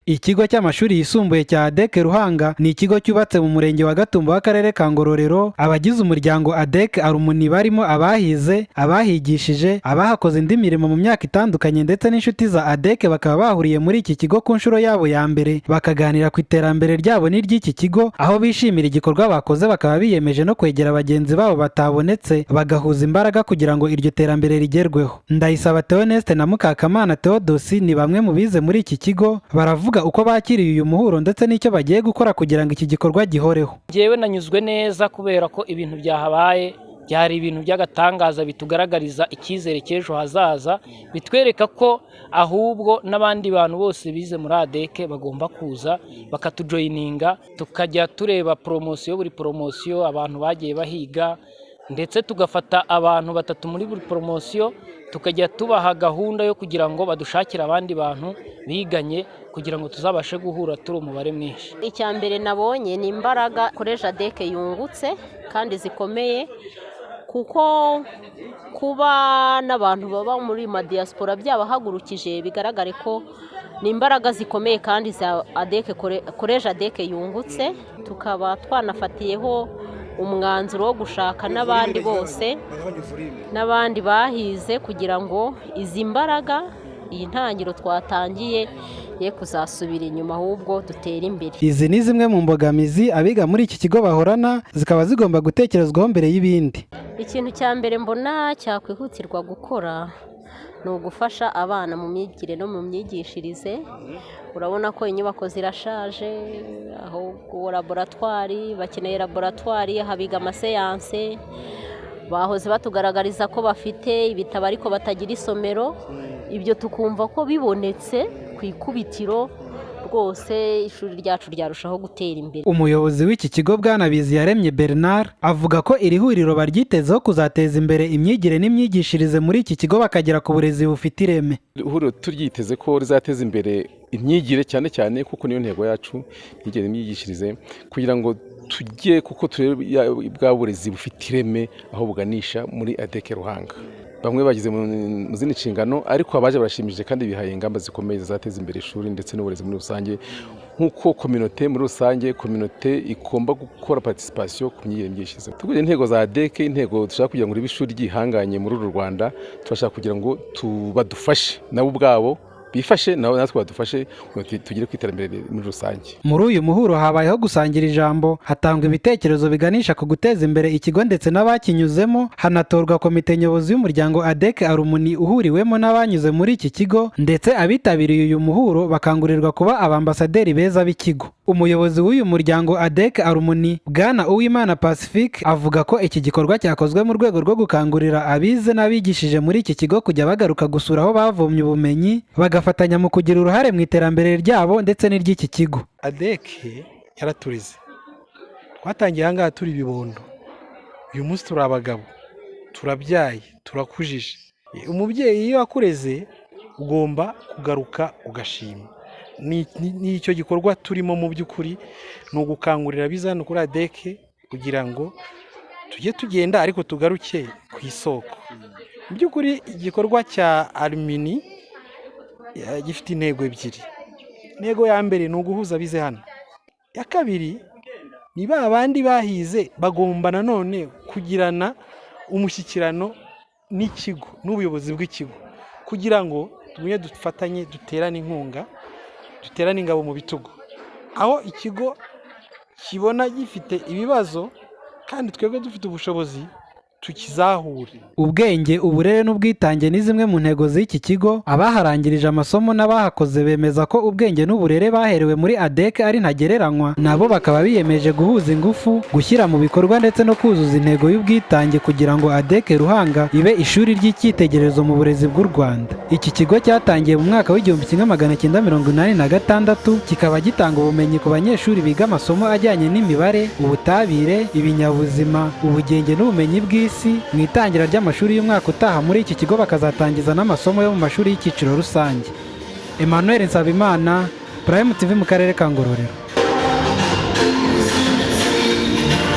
Ikigo cy'amashuri yisumbuye cya ADEC Ruhanga ni ikigo cyubatse mu murenge wa Gatumba w'akarere ka Ngororero. Abagize umuryango ADEC Alumni barimo abahize, abahigishije, abahakoze indi mirimo mu myaka itandukanye ndetse n'inshuti za ADEC bakaba bahuriye muri iki kigo ku nshuro yabo ya mbere, bakaganira ku iterambere ryabo n'iry'iki kigo, aho bishimira igikorwa bakoze, bakaba biyemeje no kwegera bagenzi babo batabonetse, bagahuza imbaraga kugira ngo iryo terambere rigerweho. Ndayisaba Theoneste na Mukakamana Theodosi ni bamwe mu bize muri iki kigo, baravuga uko bakiriye uyu muhuro ndetse n'icyo bagiye gukora kugira ngo iki gikorwa gihoreho. Njyewe nanyuzwe neza kubera ko ibintu byahabaye byari ibintu by'agatangaza, bitugaragariza icyizere cy'ejo hazaza, bitwereka ko ahubwo n'abandi bantu bose bize muri ADEC bagomba kuza bakatujoininga, tukajya tureba promotion, buri promotion abantu bagiye bahiga, ndetse tugafata abantu batatu muri buri promotion, tukajya tubaha gahunda yo kugira ngo badushakire abandi bantu biganye, kugira ngo tuzabashe guhura turi umubare mwinshi. Icya mbere nabonye ni imbaraga collège ADEC yungutse kandi zikomeye, kuko kuba n'abantu baba muri madiaspora byabahagurukije, bigaragare ko ni imbaraga zikomeye kandi za ADEC, collège ADEC yungutse. Tukaba twanafatiyeho umwanzuro wo gushaka n'abandi bose, n'abandi bahize, kugira ngo izi mbaraga, iyi ntangiro twatangiye ye kuzasubira inyuma, ahubwo dutere imbere. Izi ni zimwe mu mbogamizi abiga muri iki kigo bahorana, zikaba zigomba gutekerezwaho mbere y'ibindi. Ikintu cya mbere mbona cyakwihutirwa gukora ni ugufasha abana mu myigire no mu myigishirize. Urabona ko inyubako zirashaje, aho laboratwari, bakeneye laboratwari, habiga amasciences. Bahoze batugaragariza ko bafite ibitabo ariko batagira isomero. Ibyo tukumva ko bibonetse ku ikubitiro rwose, ishuri ryacu ryarushaho gutera imbere. Umuyobozi w'iki kigo, Bwana Biziyaremye Bernard, avuga ko iri huriro baryitezeho kuzateza imbere imyigire n'imyigishirize muri iki kigo, bakagera ku burezi bufite ireme. Ihuriro turyiteze ko rizateza imbere imyigire cyane cyane, kuko niyo ntego yacu, imyigire n'imyigishirize, kugira ngo tujye kuko turebe bwa burezi bufite ireme aho buganisha muri ADEC Ruhanga. Bamwe bageze mu zindi nshingano, ariko abaje barashimishije kandi bihaye ingamba zikomeye zizateza imbere ishuri ndetse n'uburezi muri rusange, nk'uko communauté muri rusange, communauté igomba gukora participation ku myigire n'imyigishirize. Tuguye intego za ADEC, intego dushaka kugira ngo ribe ishuri ryihanganye muri uru Rwanda. Turashaka kugira ngo badufashe nabo ubwabo bifashe, nabo natwe badufashe ngo tugere ku iterambere muri rusange. Muri uyu muhuro habayeho gusangira ijambo, hatangwa ibitekerezo biganisha ku guteza imbere ikigo ndetse n'abakinyuzemo, hanatorwa komite nyobozi y'umuryango ADEC Alumni uhuriwemo n'abanyuze muri iki kigo, ndetse abitabiriye uyu muhuro bakangurirwa kuba abambasaderi beza b'ikigo. Umuyobozi w'uyu muryango ADEC Alumni, Bwana Uwimana Pacifique, avuga ko iki gikorwa cyakozwe mu rwego rwo gukangurira abize n'abigishije muri iki kigo kujya bagaruka gusura aho bavomye ubumenyi, bagafatanya mu kugira uruhare mu iterambere ryabo ndetse n'iry'iki kigo. ADEC yaratureze. Twatangiye aha ngaha turi ibibondo, uyu munsi turi abagabo, turabyaye, turakujije. Umubyeyi iyo akureze ugomba kugaruka ugashima. Ni icyo gikorwa turimo. Mu by'ukuri ni ugukangurira abize hano kuri ADEC kugira ngo tujye tugenda ariko tugaruke ku isoko. Mu by'ukuri igikorwa cya alumni gifite intego ebyiri. Intego ya mbere ni uguhuza abize hano. Iya kabiri ni ba bandi bahize bagomba nanone kugirana umushyikirano n'ikigo n'ubuyobozi bw'ikigo, kugira ngo tugumye dufatanye, duterane inkunga, duterane ingabo mu bitugu, aho ikigo kibona gifite ibibazo kandi twebwe dufite ubushobozi, tukizahure. Ubwenge, uburere n'ubwitange ni zimwe mu ntego z'iki kigo. Abaharangirije amasomo n'abahakoze bemeza ko ubwenge n'uburere baherewe muri ADEC ari ntagereranywa, nabo bakaba biyemeje guhuza ingufu, gushyira mu bikorwa ndetse no kuzuza intego y'ubwitange kugira ngo ADEC Ruhanga ibe ishuri ry'icyitegererezo mu burezi bw'u Rwanda. Iki kigo cyatangiye mu mwaka w'1986, kikaba gitanga ubumenyi ku banyeshuri biga amasomo ajyanye n'imibare, ubutabire, ibinyabuzima, ubugenge n'ubumenyi bw'isi. Mu itangira ry'amashuri y'umwaka utaha muri iki kigo bakazatangiza n'amasomo yo mu mashuri y'icyiciro rusange. Emmanuel Nsabimana, Prime TV, mu karere ka Ngororero.